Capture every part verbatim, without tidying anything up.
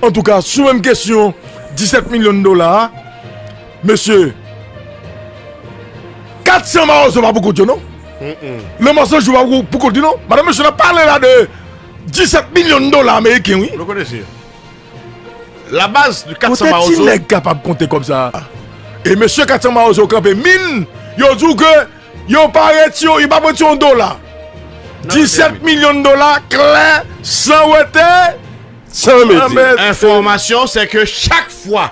Antouka, sou menm kesyon disèt milyon dola a, mesye, kat san Mawozo pa pou kont yo, non? Lanmò San Jou pa pou, pou kont li, non? Madanm, mesye, n ap pale la de disèt milyon dola ameriken, wi. Nou konnen se la baz de kat san Mawozo. Kote ti nèg kapab konte kòb sa a? E mesye kat san Mawozo kanpe min, yo di w ke yo pa retire, yo pa retire yon dola. Disèt milyon dola, klè, san wete, san mete. Enfòmasyon, se ke chak fwa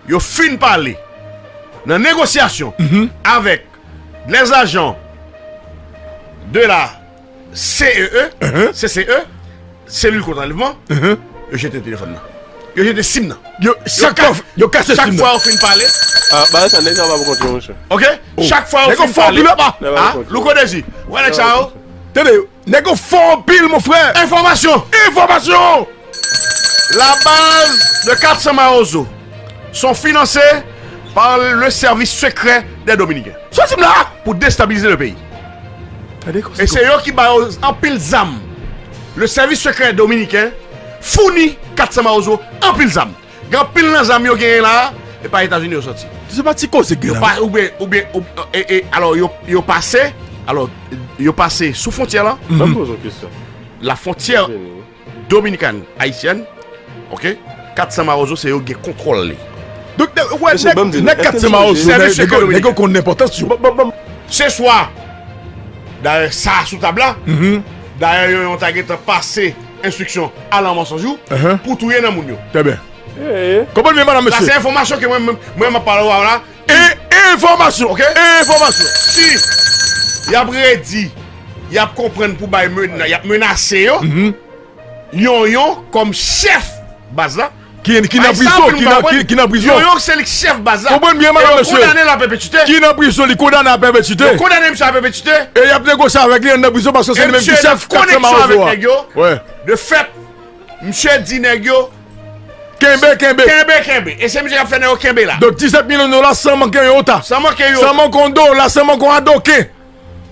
yo fin pale nan negosyasyon avèk les agents de la C E E, C C E, Cellule Contre-Enlèvement, yo jete telefòn nan. Yo jete sim nan. Yo, chak fwa, yo kase sim nan. Chak fwa yo fin pale. Ah, bagay sa, nèg sa pa pou kont yo, mesye. Ok? Chak fwa yo fin pale. Nèg yo fò anpil, papa. Ah, Louko Dezi. Wè nèg sa yo. Tande, nèg yo fò anpil, mon frè. Enfòmasyon. Enfòmasyon. La base de kat san Mawozo sont financés par le service secret des Dominicains. Soti m la! Pou destabilize le peyi. E se yo ki ba yo anpil zam. Le service secret dominicain founi kat san Mawozo anpil zam. Gen anpil nan zam yo genyen la, e pa Etazini yo soti. Se pa ti koze gen la. Oubyen, oubyen, e, e, alò, yo, yo pase, alò, yo pase sou fwontyè la. Ban m poze yon kesyon. La frontière dominicaine haïtienne, ok, kat san Mawozo se yo gen kontwòl li. Donk, wè, nèg kat san Mawozo, nèg yo konn enpòtans yo. Se swa, dayè, sa a sou tab la, dayè, yo, yo ta gentan pase enstriksyon a Lanmò San Jou pou touye nan moun yo. Trè byen. Konprann byen, madanm, mesye. Sa se enfòmasyon ke mwen, mwen, mwen, m ap pale w la. E enfòmasyon. Ok? E enfòmasyon. Si y ap redi, y ap konprann pou bay mena-, y ap menase yo, Yonyon kòm chèf baz la. Ki, ki nan prizon, ki nan, ki, ki nan prizon. Yonyon se li k chèf baz la. Konprann byen, madanm, mesye. Yo kondane l a pèpetite. Ki nan prizon, li kondane a pèpetite. Yo kondane misye a pèpetite. E y ap negosye avèk li anndan prizon paske se li menm ki chèf kat san Mawozo a. Wè. De fèt, misye di nèg yo, kenbe, kenbe. Kenbe, kenbe. E se misye k ap fè nèg yo kenbe la. Donk, disèt milyon dola san manke yon iota. San manke yon iota. San manke yon dola, san manke yon adoken.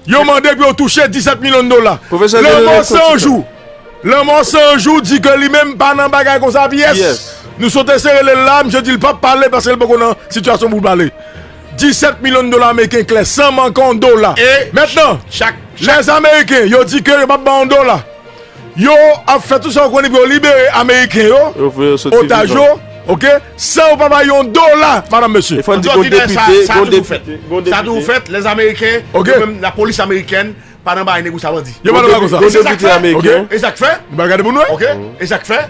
Yo mande pou yo touche disèt milyon dola. Lanmò San Jou. Lanmò San Jou di ke li menm pa nan bagay konsa pyès. Nou sot eseye rele l la, misye di l p ap pale paske l poko nan sitiyasyon pou l pale. Disèt milyon dola ameriken klè, san manke yon dola. Mentnan, Lèzameyiken, yo di ke yo p ap ba yon dola. Yo ap fè tout sa yo konnen pou yo libere Ameriken yo, otaj yo, ok? San yo pa bay yon dola, madanm, mesye. E fò n di gon depite, gon depite, gon depite. Sa toujou fèt, Lèzameyiken, yo menm, lapolis amerikèn, pa nan bagay negosye a bandi. Yo pa nan bagay konsa. Gon depite ameriken. E sa k fè? Nou pa gade pou nou, ok? E sa k fè?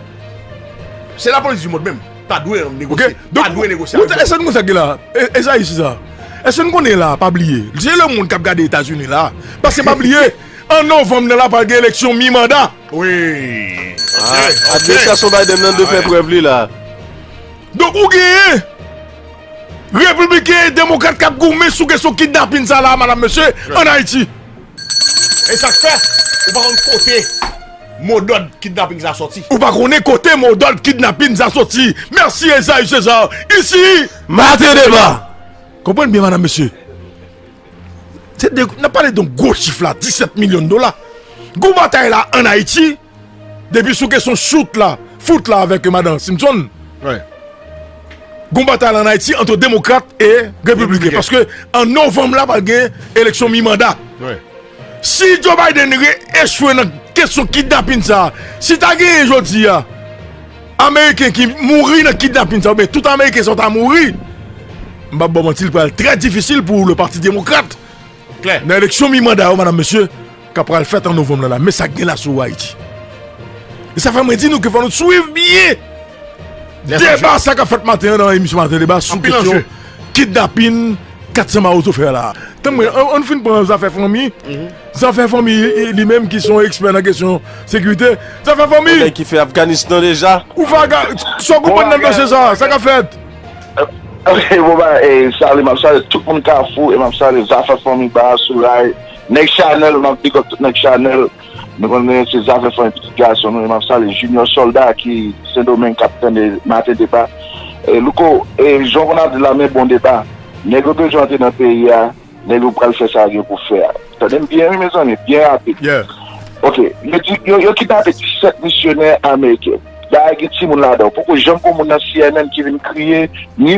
Se lapolis di mond menm. Pa dwe negosye. Pa dwe negosye avèk yo. Èske nou konn sa ki la? E, Ezayi, se sa. Èske nou konnen la, pa bliye. Se lemonn k ap gade Etazini la. Paske pa bliye, an novanm nan la, pral gen eleksyon mi manda. Wi. Ah, administrasyon Biden nan dwe fè prèv li la. Donk, ou genyen Repibliken e Demokrat k ap goumen sou kesyon kidnapin sa la, madanm, mesye, ann Ayiti. E sa k fè, ou pa konn kote modòd kidnapin sa sòti. Ou pa konnen kote modòd kidnapin sa sòti. Mèsi, Ezayi Cesar. Isi, Maten Deba. Konprann byen, madanm, mesye. Se de, n ap pale de yon gwo chif la, disèt milyon dola. Gwo batay la ann Ayiti, depi sou kesyon chout la, fout la avèk madan Simpson. Wi. Gon batay la ann Ayiti ant demokrat e repibliken. Paske an novanm la, pral gen eleksyon mi manda. Wi. Si Joe Biden re-, echwe nan kesyon kidnapin sa, si ta genyen jodi a, Ameriken ki mouri nan kidnapin sa, oubyen tout Ameriken sa yo ta mouri, m p ap ba w manti, li pral trè difisil pou le Pati Demokrat. Nan eleksyon mi manda yo, madanm, mesye, k ap pral fèt an novanm nan la, men sa k gen la sou Ayiti. E sa fè mwen di nou ke fò nou swiv byen deba sa k ap fèt maten an nan emisyon Maten Deba sou kesyon kidnapin kat san Mawozo fè la. Tann mwen, an, ann fin pran zafè fanmi. Zafè fanmi, e, li menm ki se yon ekspè nan kesyon sekirite. Zafè fanmi. Yon nèg ki fè Afganistan deja. Ou fè Afga-, sa w konprann nan dosye sa, sa k ap fèt? Ok, bon, ba, e, salye, m ap salye tout moun Kafou, e m ap salye Zafè Fanmi, Ba, Souray, nèg Chanèl, m ap big up tout nèg Chanèl. Nou konnen se Zafè Fanmi, pitit gason nou, e m ap salye Junior Sòlda ki Sendomeng k ap tande Maten Deba. E, Louko, e, jan w konn ap di la, men bon deba. Nèg yo bezwen antre nan peyi a, nèg yo pral fè sa yo gen pou fè a. Tande m byen, wi, mezanmi, byen rapid. Ok, yo di, yo, yo kidnape disèt misyonè ameriken. Bagay gen timoun ladan. Poko janm gen moun nan C N N ki vin kriye. Ni,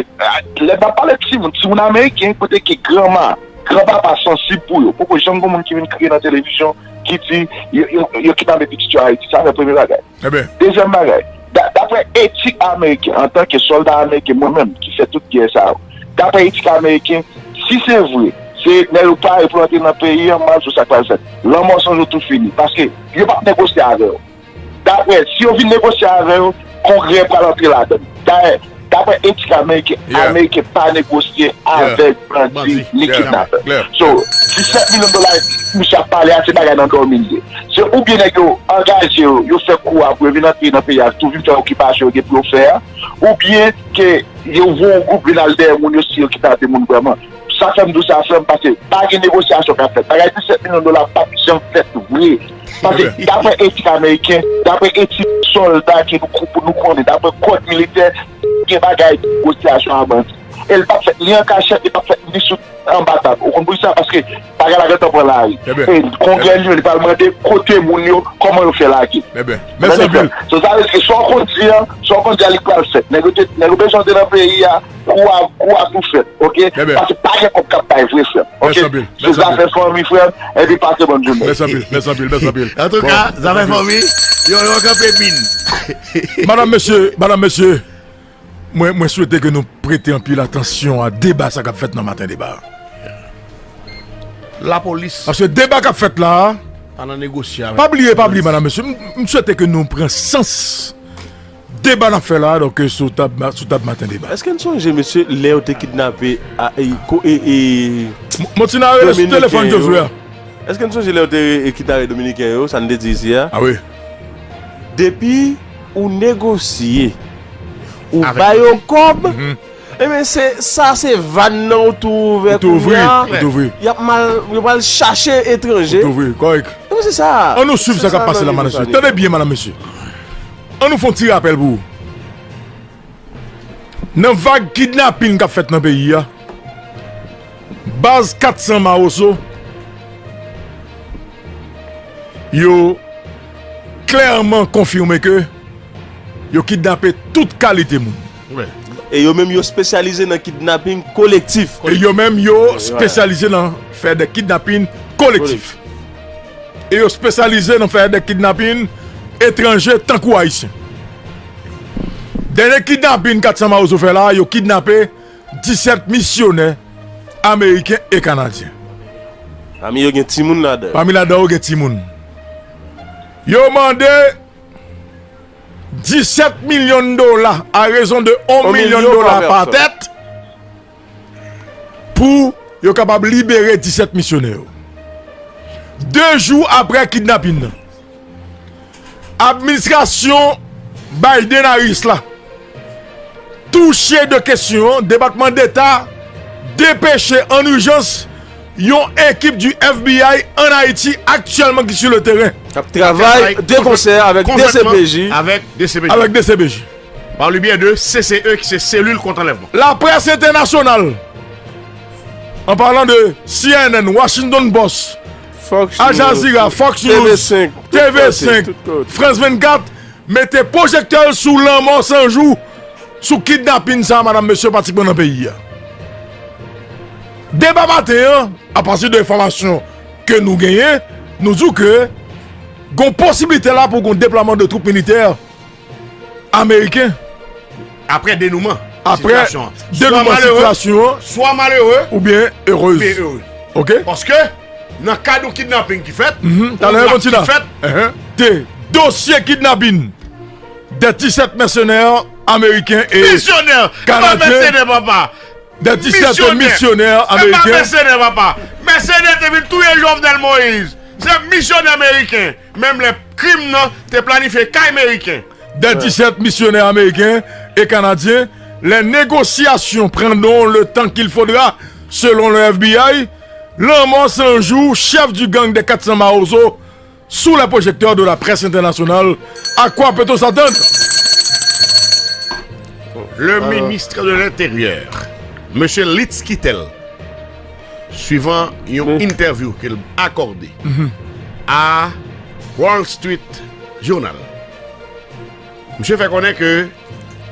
lè n ap pale timoun, timoun ameriken, kote ke granma, granpapa sansib pou yo. Poko janm gen moun ki vin kriye nan televizyon, ki di yo, yo, yo kidnape pitit yo Ayiti. Sa se premye bagay. Dezyèm bagay, da- daprè etik ameriken, antanke sòlda ameriken, mwen menm, ki fè tout gè sa yo, daprè etik ameriken, si se vre, se nèg yo pare pou antre nan peyi an, m ap di w sa k pral fèt. Lanmò san jou tou fini. Paske yo p ap negosye avè w. Daprè, si yo vin negosye avè yo, Kongrè pral antre ladan. Dayè, daprè etik ameriken, ameriken pa negosye avèk bandi ni kidnapè. So, disèt milyon dola misye ap pale a, se bagay nan dòmi l ye. Se oubyen nèg yo angaje yo, yo fè kou a pou yo vin antre nan peyi a, tou vin fè okipasyon yo gen pou yo fè a, oubyen ke yo voye yon gwoup vin al dèyè moun yo si yo kidnape moun vrèman. Sa fè m di w sa, frè m, paske pa gen negosyasyon k ap fèt. Bagay disèt milyon dola p ap janm fèt vre. Paske daprè etik ameriken, daprè etik sòlda ke nou, nou konnen, daprè kòd militè, gen bagay negosyasyon a bandi. E l p ap fèt ni an kachèt, li p ap fèt ni sou anba tab. Ou konn poukisa? Paske bagay la gentan pran lari. E Kongrè li menm, li pral mande kote moun yo, kòman yo fè lage. Mèsi anpil. So, sa vle di ke sa w konn di a, sa w konn di a, li pral fèt. Nèg yo te, nèg yo bezwen antre nan peyi a, kou a, kou a tou fèt, oke? Paske pa gen kòb k ap bay vre, frè m, oke? Se zafè fanmi, frè m, epi pase bòn jounen. Mèsi anpil, mèsi anpil, mèsi anpil. Antouka, zafè fanmi, yo, yo kanpe min. Madanm, mesye, madanm, mesye, mwen, mwen swete ke nou prete anpil atansyon a deba sa k ap fèt nan Maten Deba. Lapolis. Paske deba k ap fèt la a, pa nan negosye avèk pa bliye, pa bliye, madanm, mesye, m, m swete ke nou pran sans deba n ap fè la a, donk, sou tab, sou tab Maten Deba. Èske n sonje, mesye, lè yo te kidnape a, e, ko, e, e, Montina, rele sou telefòn Dominiken yo? Josué a. Èske n sonje lè yo te, e, kidnape Dominiken yo, sa n te di isi a? A wi. Depi ou negosye, ou ba yo kòb, ebyen, se, sa se vàn nan ou tou ouvè kounye a. Y ap mal, yo pral chache etranje. Ou tou ouvri, kòrèk. Ebyen, se sa. Ann nou swiv sa k ap pase la, madanm, mesye. Tande byen, madanm, mesye. Ann nou fè yon ti rapèl pou ou. Nan vag kidnapin k ap fèt nan peyi a, baz kat san Mawozo, yo klèman konfime ke yo kidnape tout kalite moun. E yo menm yo espesyalize nan kidnapin kolektif. E yo menm yo espesyalize nan fè de kidnapin kolektif. E yo espesyalize nan fè de kidnapin etranje tankou ayisyen. Dènye kidnapin kat san Mawozo fè la, yo kidnape disèt misyonè ameriken e kanadyen. Pami yo gen timoun ladan. Pami ladan yo gen timoun. Yo mande disèt milyon dola, a rezon de yon milyon dola pa tèt, pou yo kapab libere disèt misyonè yo. De jou apre kidnapin nan, administrasyon Biden-Harris la touche de kesyon an, Depatman Deta depeche an ijans yon ekip du F B I ann Ayiti aktyèlman ki sou le teren. K ap travay de konsè avèk D C P J. Avèk D C P J. Avèk D C P J. Par le biais de C C E, ki se Selil Kont Anlèvman. Laprès entènasyonal, an palan de C N N, Washington Post, Al Jazeera, Fox News, T V senk, France vennkat, mete pwojektè l sou lanmò san jou, sou kidnapin sa, madanm, mesye, pratikman nan peyi a. Deba maten an, apati de enfòmasyon ke nou genyen, nou di w ke gon posiblite la pou gon deplwaman de twoup militè ameriken. Apre denouman sitiyasyon an. Apre denouman sitiyasyon an, swa malere, oubyen erez. Oubyen ere. Oke? Paske, nan kad yon kidnapin ki fèt, yon drap ki fèt, de dosye kidnapin de disèt mèsenè ameriken e kanadyen. Misyonè, e pa mèsenè, papa. De disèt misyonè ameriken. E pa mèsenè, papa. Mèsenè te vin touye Jovenel Moïse. Se misyonè ameriken. Menm lè krim nan te planifye kay meriken. De disèt misyonè ameriken e kanadyen, les négociations prendront le temps qu'il faudra, selon le F B I. Lanmò san jou, chef du gang des kat san Mawozo, sous les projecteurs de la presse internationale. À quoi peut-on s'attendre? Le ministre de l'Intérieur, mesye Litz Quitel, suivan yon entèvyou ke l akòde a Wall Street Journal, Misye fè konnen ke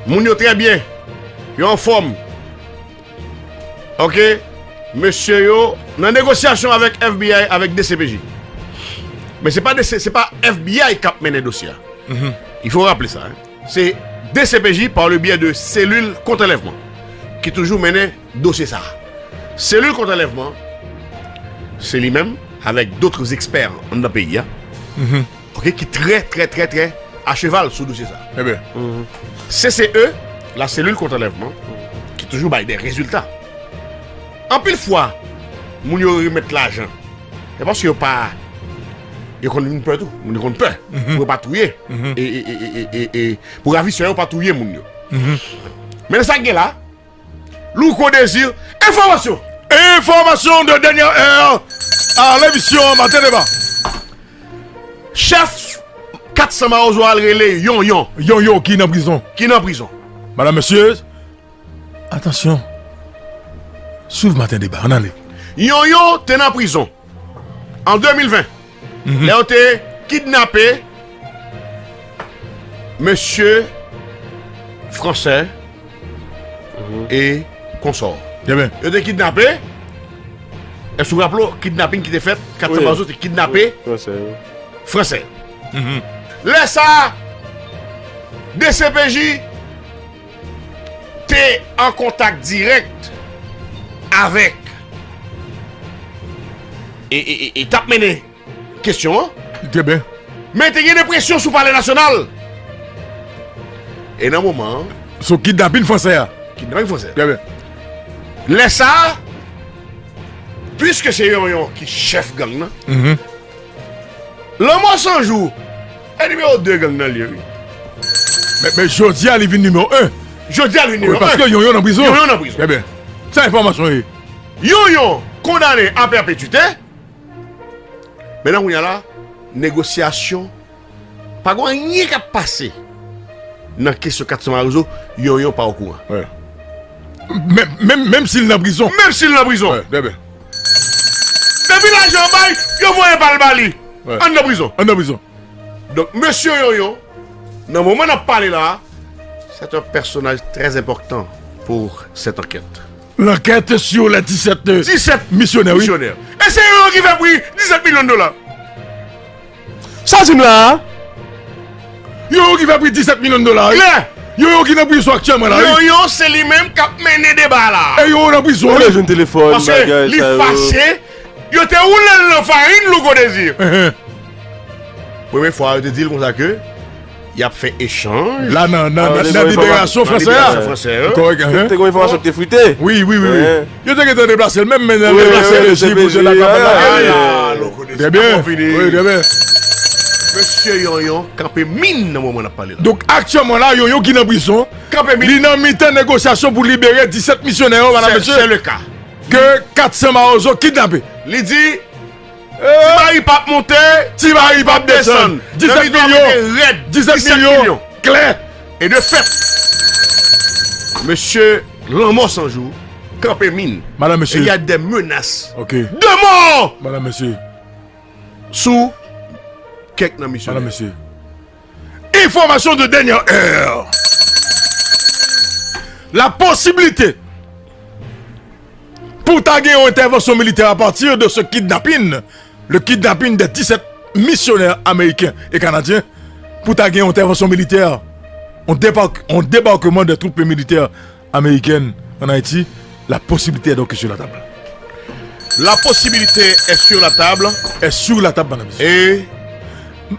moun yo trè byen, yo anfòm. Oke, mesye yo nan negosyasyon avèk F B I, avèk D C P J. Men se pa D C, se pa F B I k ap mennen dosye a. Il faut rappeler ça, hein. Se D C P J par le biais de cellule contre-enlèvement ki toujou mennen dosye sa a. Cellule contre-enlèvement, se li menm avèk d'autres experts anndan peyi a, oke, ki trè, trè, trè, trè a cheval sou dosye sa a. Ebyen, C C E, la cellule contre-enlèvement, ki toujou bay de rezilta. Anpil fwa, moun yo remèt lajan. Se paske yo pa, yo konn vin pè tou. Moun yo konn pè pou yo pa touye. E, e, e, e, e, e, pou ravisè yo pa touye moun yo. Men sa k gen la, Louko Désir, enfòmasyon. Enfòmasyon de dènyè è a lemisyon Maten Deba. Chèf kat san Mawozo al rele Yonyon. Yonyon ki nan prizon. Ki nan prizon. Madanm, mesye, atansyon. Swiv Maten Deba, ann ale. Yonyon te nan prizon an de mil ven. Lè yo te kidnape mesye Fransè e konsò. Ebyen. Yo te kidnape. Èske w raple w kidnaping ki te fèt? Kat san Mawozo te kidnape Fransè. Lè sa a, D C P J te an kontak dirèk avèk e, e, e, e t ap mennen kesyon an. Trè byen. Men te gen de presyon sou Palè Nasyonal. E nan moman an, sou kidnapin Fransè a. Kidnapin Fransè a. Trè byen. Lè sa a, piske se Yonyon ki chèf gang nan, Lanmò San Jou, e nimewo de gang nan li ye, wi. Men, men jodi a, li vin nimewo en. Jodi a, li vin nimewo en. Wi, paske Yonyon nan prizon. Yonyon nan prizon. Ebyen, sa enfòmasyon ye. Yonyon kondane a pèpetite. Men nan kounye a la, negosyasyon, pa gen anyen k ap pase nan kesyon kat san Mawozo, Yonyon pa okouran. Wi. Menm, menm, menm si l nan prizon. Menm si l nan prizon. Wi, trè byen. Depi lajan an bay, yo voye bal ba li. Wi. Anndan prizon. Anndan prizon. Donk, mesye Yonyon, nan moman n ap pale la a, c'est un personnage très important pour cette enquête. L'enquête sur les dix-sept, euh, dix-sept misyonè, wi. Misyonè. E se Yonyon ki fè pri disèt milyon dola. Sa di m la a? Yonyon ki fè pri disèt milyon dola, wi. Klè. Yonyon ki nan prizon aktyèlman la, wi. Yonyon se li menm k ap mennen deba la a. E Yonyon nan prizon, wi. Yo jwenn telefòn, bagay sa yo. Paske li fache, yo te woule l nan farin, Louko Désir. Premye fwa, yo te di l konsa ke y ap fè echanj. La, nan, nan, nan liberasyon Fransè a. Liberasyon Fransè a. Kòrèk, enhen. Te gen enfòmasyon ki te fwite. Wi, wi, wi, wi. Yo te gentan deplase l menm, men nan deplase l, deplase l pou jwenn lakamera. Trè byen. Wi, trè byen. Mesye Yonyon kanpe min nan moman n ap pale la. Donk, aktyèlman la, Yonyon ki nan prizon. Kanpe min. Li nan mitan negosyasyon pou libere disèt misyonè yo, madanm, mesye. Se le ka. Ke kat san Mawozo kidnape. Li di, Ti Mari p ap monte, Ti Mari p ap desann. Disèt milyon. Disèt milyon. Klè. E de fèt, mesye Lanmò San Jou kanpe min. Madanm, mesye. E y a de menas de mò. Madanm, mesye. Sou kèk nan misyonè. Madanm, mesye. Enfòmasyon de dènyè è. La posibilite pou ta gen yon entèvansyon militè a pati de ce kidnapping, le kidnapping des dix-sept missionnaires américains et canadiens, pou ta gen yon entèvansyon militè, on débarque, on débarquement des troupes militaires américaines en Haïti, la possibilité est donc sur la table. La possibilité est sur la table. Est sur la table, madanm, mesye. E,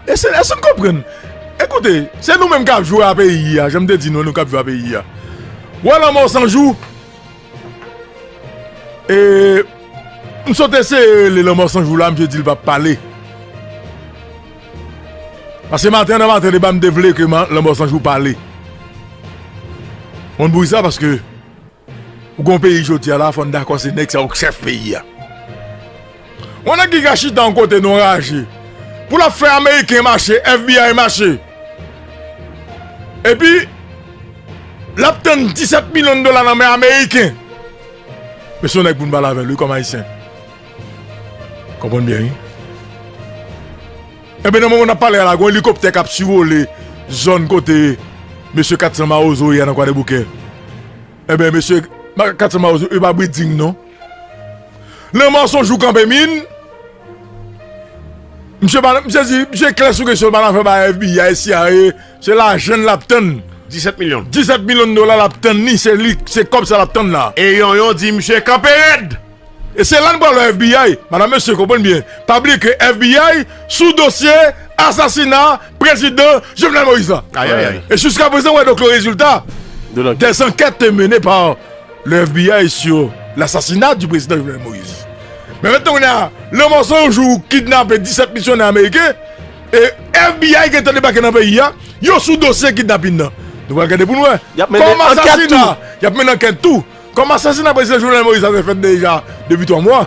èske, èske n konprann? Ekoute, se nou menm k ap jwe a peyi a, jan m te di nou, nou k ap jwe a peyi a. Wè Lanmò San Jou, E, m sot eseye rele Lanmò San Jou la, misye di l p ap pale. Paske maten nan Maten Deba, m te vle ke ma-, Lanmò San Jou pale. Konn poukisa? Paske ou gon peyi jodi a la, fò n dakò se nèg sa yo k chèf peyi a. Yon nèg ki ka chita yon kote nan raje pou l ap fè Ameriken mache, F B I mache. Epi, l ap tann disèt milyon dola nan men Ameriken. Men se yon nèg pou n pale avè l, wi, kòm Ayisyen. Konprann byen, wi. Ebyen, nan moman n ap pale a la, gon elikoptè k ap sivole zòn kote mesye Kat san Mawozo ye a nan Kwadèboukè. Enben, mesye Ma- Kat san Mawozo, yo pa briding non. Lanmò se yon jou kanpe min. Misye pa, misye di, misye klè sou kesyon, pa nan fè ba F B I, C I A, se lajan l ap tann. Disèt milyon. Disèt milyon dola l ap tann li, se li, se kòb sa l ap tann la. E Yonyon di misye kanpe rèd. E se la n pral wè F B I. Madanm, mesye, konprann byen. Pa bliye ke F B I sou dosye asasina prezidan Jovenel Moïse la. Ayayay. E jiska prezan, wè, donk, le résultat des enquêtes menées par le F B I sur l'assassinat du président Jovenel Moïse. Men mentnan, kounye a, lanmò se yon jou kidnape disèt misyonè ameriken, e F B I gentan debake nan peyi a, yo sou dosye kidnapin nan. Nou pral gade pou n wè. Y ap mennen kòm ankèt asasina, tou. Y ap mennen ankèt tou. Kòm asasina prezidan Jovenel Moïse a te fèt deja depi twa mwa.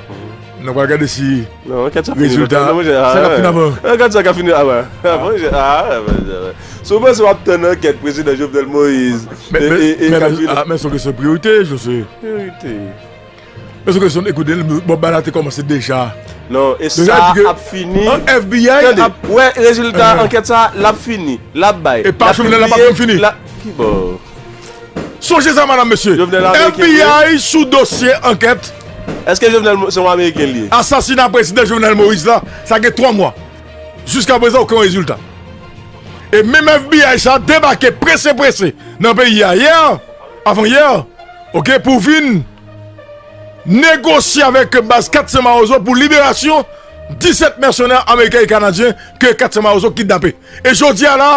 Nou pral gade si Non, ankèt sa fini. Rezilta, non, monchè, sa k ap fini avan. Ankèt sa ka fini avan. Avan, monchè, ah, monchè. Si w panse w ap tann ankèt prezidan Jovenel Moïse e, e, e Kabila. Men se yon kesyon de priyorite, Josue. Priyorite. Men se yon kesyon, ekoute, Bob Bala te kòmanse deja. Non, e sa ap fini. An F B I ap. Wè, rezilta ankèt sa, l ap fini. L ap bay. E pa Jovenel la p ap janm fini. Ki bò? Sonje sa, madanm, mesye. Jovenel Ameriken li ye. F B I sou dosye ankèt. Èske Jovenel Mo- se yon Ameriken li ye? Asasina prezidan Jovenel Moïse la, sa gen twa mwa. Jiska prezan, okenn rezilta. E menm F B I sa debake prese, prese nan peyi a yè, avan yè, oke, pou vin negosye avèk baz Kat san Mawozo pou liberasyon disèt mèsenè ameriken e kanadyen ke Kat san Mawozo kidnape. E jodi a la,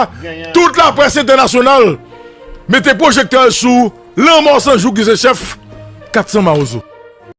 tout laprès entènasyonal mete pwojektè sou lanmò san jou ki se chèf Kat san Mawozo.